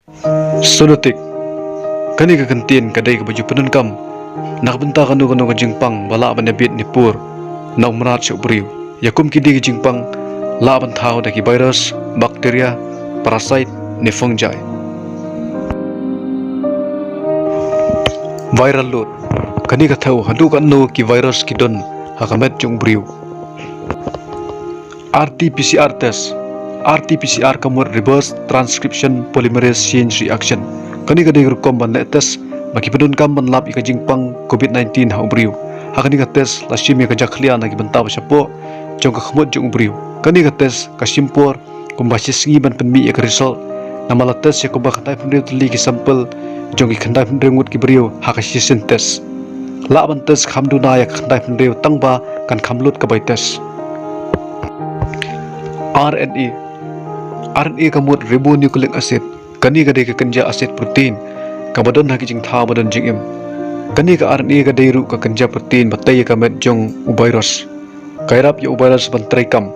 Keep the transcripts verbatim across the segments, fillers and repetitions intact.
Zoonotic. Kane ka kyntien ka dei kaba ju pyndonkam na ka bynta kano kano ka jingpang ba lah ban ïabit ne pur na u mrad sha u briew. Ïa kum kine ki jingpang lah ban thaw da ki virus, bacteria, parasite ne fungi. Viral load. Kane ka thew haduh katno ki virus ki don ha ka met jong u briew. R T P C R test. R T P C R ka mut reverse transcription polymerase chain reaction. Kane ka dei ka rukom ban leh test ba ki pyndonkam ban lap ïa ka jingpang covid nineteen ha u briew. Ha kane ka test la shim ïa ka jakhlia na ki bynta ba shapoh jong ka khmut jong u briew. Kane ka test ka shim por kumba shi sngi ban pynmih ïa ka result. Namar la test ïa kumba khyndai phew hynriew tylli ki sample jong ki khyndai phew hynriew ngut ki briew ha ka shisien test. Lah ban test kham duna ïa ka khyndai phew hynriew tang ba kan kham lut ka bai test. R N A. R N A ka mut ribonucleic acid. Kane ka dei ka kynja acid protein kaba don ha ki jingthaw ba don jingim. Kane ka R N A ka dei ruh ka kynja protein ba tei ïa ka met jong u virus. Ka ïarap ïa u virus ban treikam.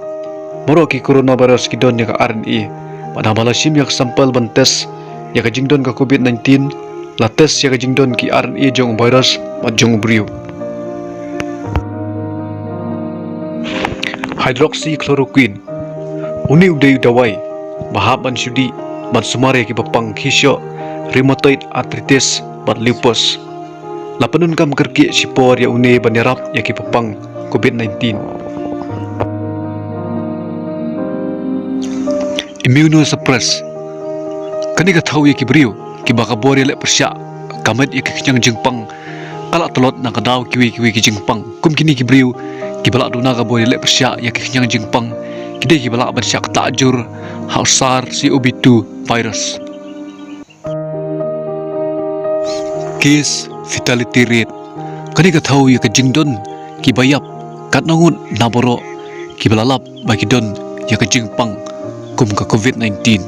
Baroh ki coronavirus ki don ïa ka R N A. Bad haba la shim ïa ka sample ban test ïa ka jingdon ka covid nineteen, la test ïa ka jingdon ki R N A jong u virus bad jong u briew. Hydroxychloroquine. Une u dei u dawai ba hap ban shu dih ban sumar ïa kiba pang khieshoh, rheumatoid arthritis bad lupus. La pyndonkam kyrkieh shipor ïa une ban ïarap ïa kiba pang covid nineteen. Immunosuppress. Kane ka thew ïa ki briew kiba ka bor ïaleh pyrshah ka met ïa ki khñiang jingpang ka la tlot na ka daw kiwei kiwei ki jingpang. Kum kine ki briew kiba la duna ka bor ïaleh pyrshah ïa ki khñiang jingpang ki dei kiba lah ban shah ktah jur ha u SARS-CoV two virus. Case fatality rate. Kane ka thew ïa ka jingdon kiba ïap katno ngut na baroh kiba la lap ba ki don ïa ka jingpang kum ka covid nineteen.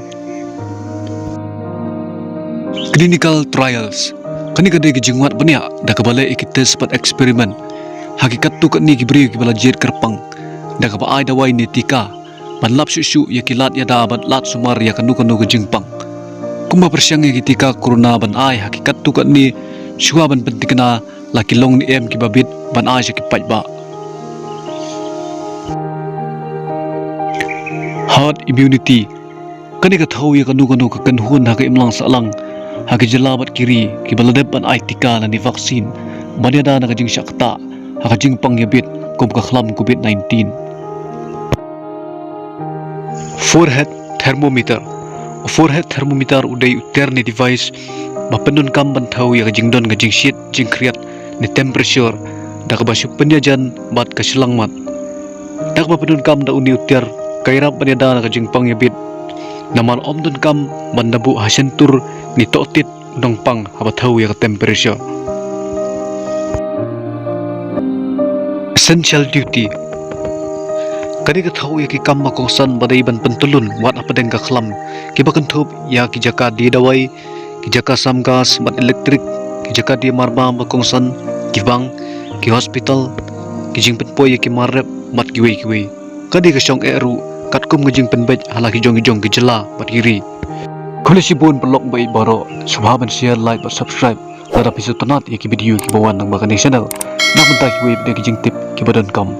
Clinical trials. Kane ka dei ka jingwad bniah da kaba leh ïa ki test bad experiment ha ki katto katne ki briew kiba la jied kyrpang da kaba ai dawai ne tika ban lap shuh shuh ïa ki lad ïada bad lad sumar ïa kano kano ka jingpang. Kumba pyrshang ïa ki tika corona ban ai ha ki katto katne shuwa ban pyntikna la ki long ne em kiba bit ban ai sha ki paidbah. Herd immunity. Kane ka thew ïa kano kano ka kynhun ha ka imlang sahlang ha ki jylla bad ki ri kiba la dep ban ai tika lane vaccine ban ïada na ka jingshah ktah ha ka jingpang ïabit kum ka khlam covid nineteen. Forehead thermometer. U forehead thermometer u dei u tiar ne device ba pyndonkam ban thew ïa ka jingdon ka jingshit, jingkhriat ne temperature da kaba shu pynïajan bad ka shyllangmat. Da kaba pyndonkam da une u tiar ka ïarap ban ïada na ka jingpang ïabit. Namar ym donkam ban da buh ha shyntur ne tohtit u nongpang haba thew ïa ka temperature. Essential duty. Kane ka thew ïa ki kam ba kongsan ba dei ban pyntylun wat hapdeng ka khlam kiba kynthup ïa ki jaka die dawai, ki jaka sam gas bad elektrik, ki jaka die marbam ba kongsan, ki bank, ki hospital, ki jingpynpoi ïa ki mar rep bad kiwei kiwei. Ka dei ka shong eh ruh katkum ka jingpynbeit ha la ki jong ki jong ki jylla bad ki ri. Khublei shibun paralok ba ïeit baroh, sngewbha ban share, like bad subscribe lada phi sngewtynnat ïa ki video kiba wan lyngba kane ka channel. Na ka bynta kiwei pat ki jingtip kiba donkam.